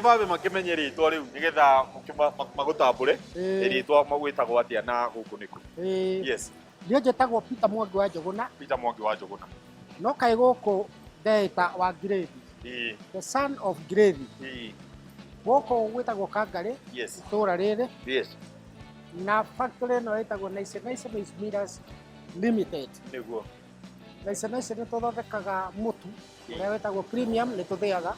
mambe makĩmenye rĩtwa rĩu nĩgetha magũtambũre. Rĩtwa magwĩtagwo atĩa na gũkũ nĩkũ? Yes. Niĩ njĩtagwo Peter Mwangi wa Njũgũna. Peter Mwangi wa Njũgũna. No kaĩ gũkũ ndeĩta wa Ngirĩthi. The son of Ngirĩthi. Gũkũ gwĩtagwo Kangarĩ. Itũũra rĩrĩ. Na factory ĩno ĩtagwo Nice Nice Maize Millers Limited. Nĩguo. Nice Nice nĩ tũthondekaga mũtu ũrĩa wĩtagwo premium, nĩ tũthĩaga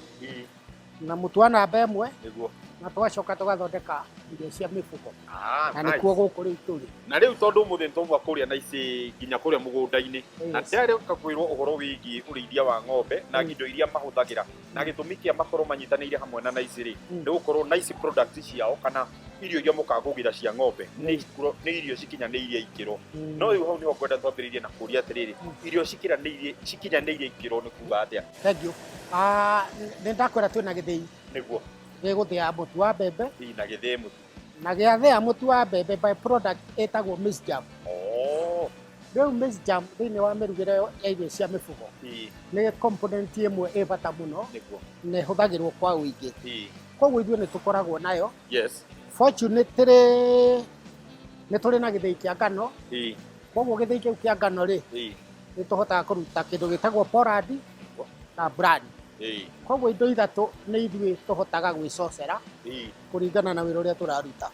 na mũtu wa namba 1. Nĩguo. Na tũgacoka tũgathondeka irio cia mĩbuko. Ah, na nice. Nĩkuo gũkũ rĩu tũrĩ. Na rĩu tondũ ũmũthĩ nĩtwauma kũrĩa Nice nginya kũrĩa mũgũnda-inĩ, na ndarĩka kwĩrwo ũhoro wĩgiĩ ũrĩithia wa ng'ombe na indo iria mahũthagĩra na gĩtũmi kĩa makorwo manyitanĩire hamwe na Nice rĩ, nĩ gũkorwo Nice products ciao kana irio iria mũkaga kũgĩra cia ng'ombe nĩ irio cikinyanĩirie ikĩro. No rĩu hau nĩho ngwenda twambĩrĩrie na kũria atĩrĩrĩ, irio cikinyanĩirie ikĩro nĩ kuga atĩa? Thank you. Ah, nĩ ndakwĩra twĩna gĩthĩi. Nĩguo. Gĩgũthĩa mũtu wa mbembe. Ĩ, na gĩthĩi mũtu. Na gĩathĩa mũtu wa mbembe, by product ĩtagwo maize germ. Oh. Rĩu maize germ thĩinĩ wa mĩrugĩre ya irio cia mĩbugo nĩ component ĩmwe ĩ bata mũno. Nĩguo. Na ĩhũthagĩrwo kwa ũingĩ. Koguo ithuĩ nĩ tũkoragwo nayo. Fortunately nĩ tũrĩ na gĩthĩi kĩa ngano. Koguo gĩthĩi kĩu kĩa ngano rĩ, nĩ tũhotaga kũruta kĩndũ gĩtagwo pollard na bran. Koguo indo ithatũ nĩ ithuĩ tũhotaga gwĩcocera kũringana na wĩra ũrĩa tũraruta.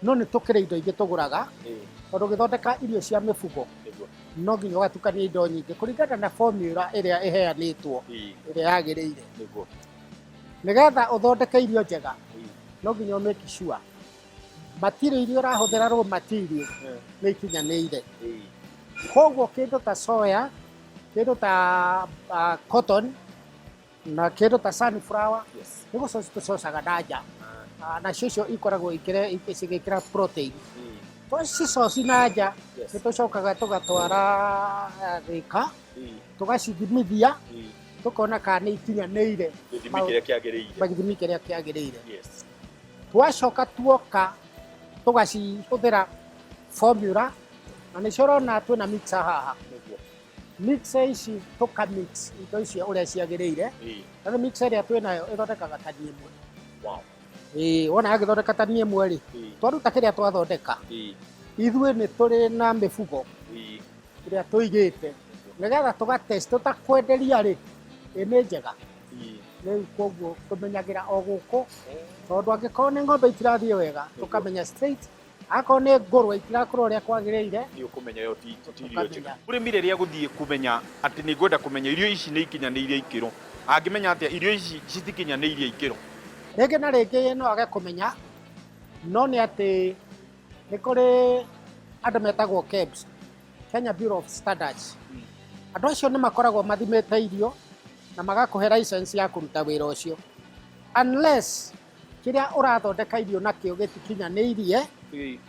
No nĩ tũkĩrĩ indo ingĩ tũgũraga, tondũ ũgĩthondeka irio cia mĩbugo no nginya ũgatukania indo nyingĩ kũringana na formula ĩrĩa ĩheanĩtwo ĩrĩa yagĩrĩire. Nĩgetha ũthondeke irio njega, no nginya ũ make sure material iria ũrahũthĩra, raw material, nĩ ikinyanĩire. Koguo kĩndũ ta soya, kĩndũ ta cotton na kĩndũ ta sunflower, nĩ gũcoci tũcocaga na nja. Nacio icio ikoragwo cigĩkĩra protein. Twacicoci na nja, nĩ tũcokaga tũgatwara Thĩka, tũgacithimithia, tũkona kana nĩ ikinyanĩire gĩthimi kĩrĩa kĩagĩrĩire. Gĩthimi kĩrĩa kĩagĩrĩire. Twacoka tuoka tũgacihũthĩra formula, na nĩcio ũrona twĩna mixer haha. Mixer ici tũka mix indo icio ũrĩa ciagĩrĩire. Na rĩu mixer ĩrĩa twĩnayo ĩthondekaga tani 1. Ĩĩ, wona yagĩthondeka tani 1 rĩ, twaruta kĩrĩa twathondeka, ithuĩ nĩ tũrĩ na mĩbugo ĩrĩa tũigĩte nĩgetha tũgatest tũtakwenderia rĩ, ĩ nĩ njega. Rĩu koguo tũmenyagĩra o gũkũ, tondũ angĩkorwo nĩ ng'ombe itirathiĩ wega, tũkamenya straight. Akorwo nĩ ngũrwe itirakũra ũrĩa kwagĩrĩire, nĩ ũkũmenya ĩyo ti irio njega. Tũkamenya. Mũrĩmi rĩrĩa agũthiĩ kũmenya atĩ nĩ ngwenda kũmenya irio ici nĩ ikinyanĩirie ikĩro, angĩmenya atĩa irio ici citikinyanĩirie ikĩro? Rĩngĩ na rĩngĩ no age kũmenya, no nĩ atĩ nĩ kũrĩ andũ metagwo KEBS, Kenya Bureau of Standards. Andũ acio nĩ makoragwo mathimĩte irio na magakũhe license ya kũruta wĩra ũcio, unless kĩrĩa ũrathondeka irio nakĩo gĩtikinyanĩirie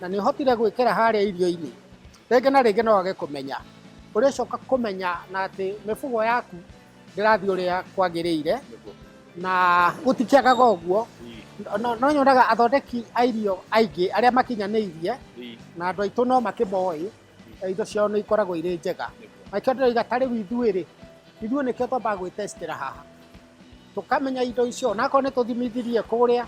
na nĩ ũhotire gwĩkĩra harĩa irio-inĩ. Rĩngĩ na rĩngĩ no age kũmenya. Ũrĩcoka kũmenya na atĩ mĩbugo yaku ndĩrathiĩ ũrĩa kwagĩrĩire, na gũtikĩagaga ũguo. No nyonaga athondeki a irio aingĩ arĩa makinyanĩirie, na andũ aitũ no makĩmoĩ, indo ciao nĩ ikoragwo irĩ njega. Na nĩkĩo ndĩroiga ta rĩu ithuĩ rĩ, ithuĩ nĩkĩo twambaga gwĩtestĩra haha, tũkamenya indo icio, onakorwo nĩ tũthimithirie kũrĩa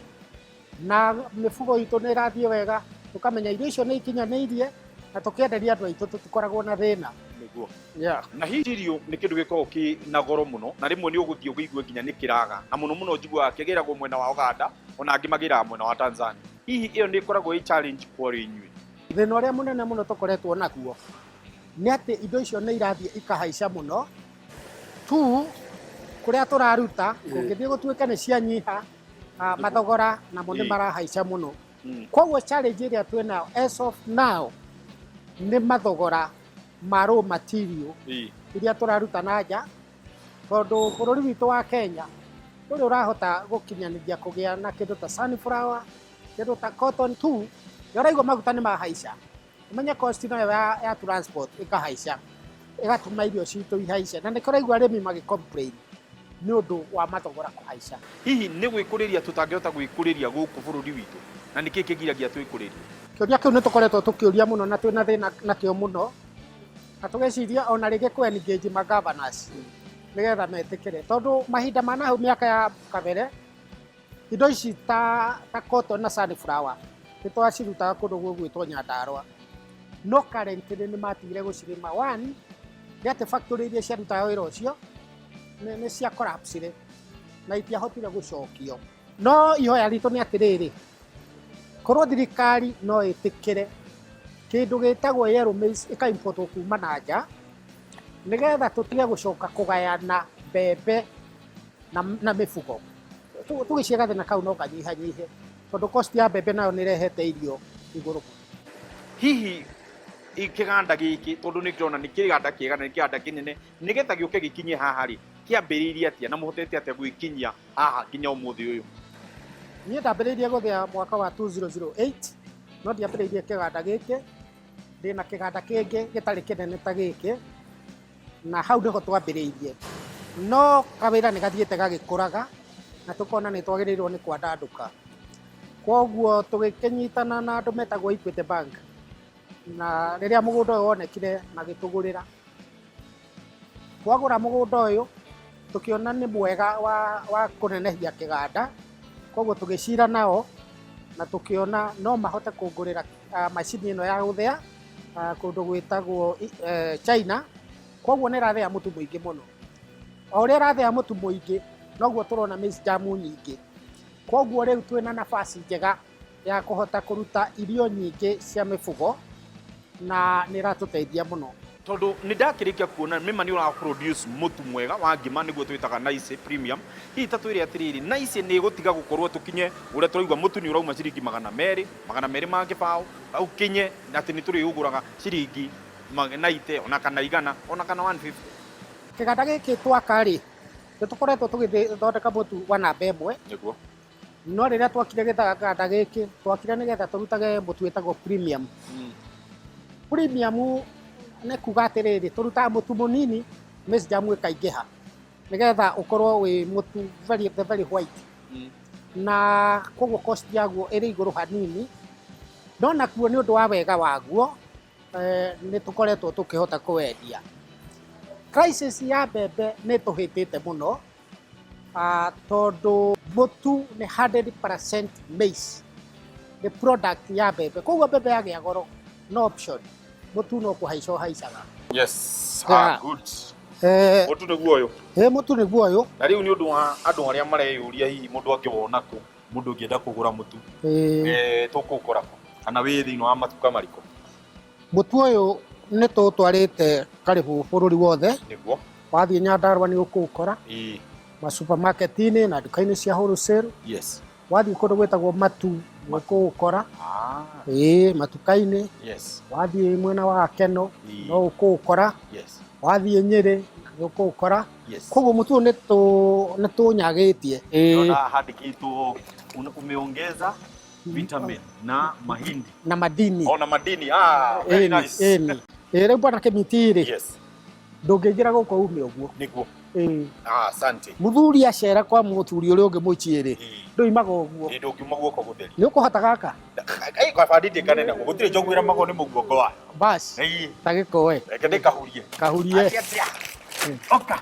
na mĩbugo itũ nĩ ĩrathiĩ wega, tũkamenya irio icio nĩ ikinyanĩirie, na tũkĩenderia andũ aitũ tũtikoragwo na thĩna. Nĩguo. Yeah. Na hihi irio nĩ kĩndũ gĩkoragwo kĩ na goro mũno, na rĩmwe nĩ ũgũthiĩ ũkĩigue nginya nĩ kĩraga, na mũno mũno njiguaga kĩgĩragwo mwena wa Uganda, ona angĩ magĩraga mwena wa Tanzania. Hihi ĩyo nĩ ĩkoragwo ĩ challenge kũrĩ inyuĩ? Thĩna ũrĩa mũnene mũno tũkoretwo naguo nĩ atĩ indo icio nĩ irathiĩ ikahaica mũno tu kũrĩa tũraruta. Kũngĩthiĩ gũtuĩke nĩ cianyiha, mathogora namo nĩ marahaica mũno. Koguo challenge ĩrĩa twĩnayo as of now nĩ mathogora ma raw material iria tũraruta na nja, tondũ bũrũri witũ wa Kenya ndũrĩ ũrahota gũkinyanĩria kũgĩa na kĩndũ ta sunflower, kĩndũ ta cotton tu. Nĩ ũraigua maguta nĩ mahaica, ũmenye cost nayo ya transport ĩkahaica, ĩgatũma irio citũ ihaice, na nĩkĩo ũraigua arĩmi magĩ complain nĩ ũndũ wa mathogora kũhaica. Hihi nĩ gwĩkũrĩria tũtangĩhota gwĩkũrĩria gũkũ bũrũri witũ, na nĩkĩ kĩgiragia twĩkũrĩrie? Kĩũria kĩu nĩ tũkoretwo tũkĩũria mũno na twĩna thĩna nakĩo mũno, na tũgeciria ona rĩngĩ kũ engage ma governors nĩgetha metĩkĩre, tondũ mahinda ma nahau mĩaka ya kabere Indo ici ta cotton na sunflower nĩ twacirutaga kũndũ gũgwĩtwo Nyandarua, no currently nĩ matigire gũcirĩma. One nĩ atĩ factory iria ciarutaga wĩra ũcio nĩ cia collapsire na itiahotire gũcokio. No ihoya ritũ nĩ atĩrĩrĩ, korwo thirikari no ĩtĩkĩre kĩndũ gĩtagwo yellow maize ĩkaimportwo kuma na nja, nĩgetha tũtige gũcoka kũgayana mbembe na mĩbugo, tũgĩcie gathĩna kau no kanyihanyihe, tondũ cost ya mbembe nayo nĩ ĩrehete irio igũrũ mũno. Hihi kĩganda gĩkĩ, tondũ nĩ kĩrona nĩ kĩganda kĩega na nĩ kĩganda kĩnene, nĩgetha gĩũke gĩkinye haha rĩ, kĩambĩrĩirie atĩa na mũhotete atĩa gwĩkinyia haha nginya ũmũthĩ ũyũ? Niĩ ndambĩrĩirie gũthĩa mwaka wa 2008, no ndiambĩrĩirie kĩganda gĩkĩ. Ndĩna kĩganda kĩngĩ gĩtarĩ kĩnene ta gĩkĩ, na hau nĩho twambĩrĩirie. No kawĩra nĩ gathiĩte gagĩkũraga na tũkona nĩ twagĩrĩirwo nĩ kwandandũka. Koguo tũgĩkĩnyitana na andũ metagwo Equity Bank, na rĩrĩa mũgũnda ũyũ wonekire magĩtũgũrĩra. Twagũra mũgũnda ũyũ tũkĩona nĩ mwega wa kũnenehia kĩganda, koguo tũgĩcira nao na tũkĩona no mahote kũngũrĩra macini ĩno ya gũthĩa kũndũ gwĩtagwo China. Koguo nĩ ĩrathĩa mũtu mũingĩ mũno. O ũrĩa ĩrathĩa mũtu mũingĩ noguo tũrona maize jam nyingĩ. Koguo rĩu twĩna nafasi njega ya kũhota kũruta irio nyingĩ cia mĩbugo, na nĩ ĩratũteithia mũno. Tondũ nĩ ndakĩrĩkia kuona mĩma nĩ ũra produce mũtu mwega wa ngima, nĩguo twĩtaga Nice Premium. Hihi ta twĩre atĩrĩrĩ, Nice nĩ ĩgũtiga gũkorwo tũkinye ũrĩa tũraigua mũtu nĩ ũrauma ciringi 200, 200 ma kĩbaũ, ũkinye atĩ nĩ tũrĩũgũraga ciringi 90 ona kana 100 ona kana 150? Kĩganda gĩkĩ twaka rĩ, nĩ tũkoretwo tũgĩthondeka mũtu wa namba ĩmwe. No rĩrĩa twakire gĩganda gĩkĩ, twakire nĩgetha tũrutage mũtu wĩtagwo premium. Premium nĩ kuga atĩrĩrĩ, tũrutaga mũtu mũnini, maize jam ĩkaingĩha, nĩgetha ũkorwo wĩ mũtu very, the very white. Na koguo cost yaguo ĩrĩ igũrũ hanini, no nakuo nĩ ũndũ wa wega waguo, nĩ tũkoretwo tũkĩhota kũwendia. Crisis ya mbembe nĩ tũhĩtĩte mũno, tondũ mũtu nĩ 100% maize, nĩ product ya mbembe. Koguo mbembe yagĩa goro, no option, mũtu no kũhaica ũhaicaga. Ah, good. Mũtu nĩguo ũyũ. Ĩ, mũtu nĩguo ũyũ. Na rĩu nĩ ũndũ wa andũ arĩa mareyũria, hihi mũndũ angĩwona kũ, mũndũ ũngĩenda kũgũra mũtu, tũkũũkora kũ kana wĩ thĩinĩ wa matuka marĩkũ? Mũtu ũyũ nĩ tũtwarĩte karibu bũrũri wothe. Wathiĩ Nyandarua nĩ ũkũũkora, ma supermarket-inĩ na nduka-inĩ cia wholesale. Wathiĩ kũndũ gwĩtagwo Matu nĩ ũkũũkora. Ĩĩ, matuka-inĩ. Wathiĩ mwena wa Keno no ũkũũkora. Wathiĩ Nyĩrĩ nĩ ũkũũkora. Koguo mũtu ũyũ nĩ tũnyagĩtie. Ndĩrona handĩkĩtwo umeongeza vitamin na mahindi. Na madini. Ona madini. Ah, very nice. Ĩni. Ĩ, rĩu bwana Kĩmiti rĩ, ndũngĩingĩra gũkũ ume ũguo. Nĩguo. Ĩĩ. Ah, asante. Mũthuri acera kwa mũthuri ũrĩa ũngĩ mũciĩ rĩ, ndũimaga ũguo. Ĩ, ndũngiuma guoko gũtheri. Nĩ ũkũhota gaka? Ĩ, kaba ndindĩkane naguo, gũtirĩ njogu ĩramagwo nĩ mũguongo wayo. Bas. Ta gĩkoe. Reke ndĩkahurie. Kahurie. Atia, atia. Oka.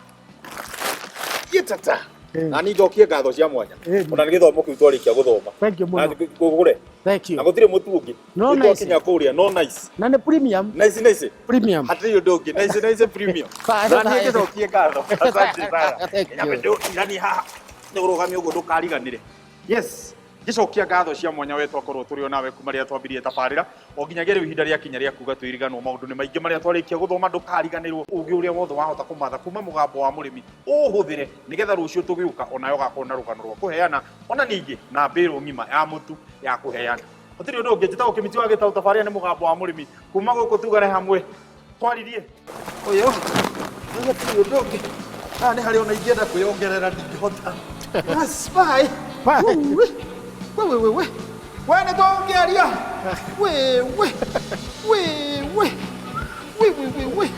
Gĩtata. Na niĩ njokie ngatho cia mwanya. Ona nĩ gĩthomo kĩu twarĩkia gũthoma. Thank you Na mũno. ngũgũre. Thank you. Na gũtirĩ mũtu ũngĩ. No Nĩ nice. twakinya kũrĩa, no nice. Na nĩ premium. Nice, nice. Premium. Hatirĩ ũndũ ũngĩ. Nice, nice premium. Sawa, Na niĩ sawa. ngĩcokie ngatho. Asante sana. Thank you. Nyambe ndũtiranie haha. Nĩ ũrũgamie ũguo ndũkariganĩre. Yes. Ngĩcokia ngatho cia mwanya we twakorwo tũrĩ o nawe kuma rĩrĩa twambirie tabarĩra o nginyagia rĩu ihinda rĩakinya rĩa kuga twĩriganwo. Maũndũ nĩ maingĩ marĩa twarĩkia gũthoma. Ndũkariganĩrwo ũgĩ ũrĩa wothe wahota kũmatha kuma mũgambo wa mũrĩmi ũhũthĩre, nĩgetha rũciũ tũgĩũka onawe ũgakorwo na rũgano rwa kũheana, ona ningĩ na mbĩrũ ng'ima ya mũtu ya kũheana. Gũtirĩ ũndũ ũngĩ. Njĩtagwo Kĩmiti wa Gĩtaũ. Tabarĩra nĩ mũgambo wa mũrĩmi. Kuma gũkũ tugane hamwe twaririe ũyũ, gũtirĩ ũndũ ũngĩ. Haha nĩ harĩa ona ingĩenda kwĩyongerera ndingĩhota. Yes, bye. Bye. We, we, we, we. We nĩ tũngĩaria. We, we. We, we. We, we, we, we.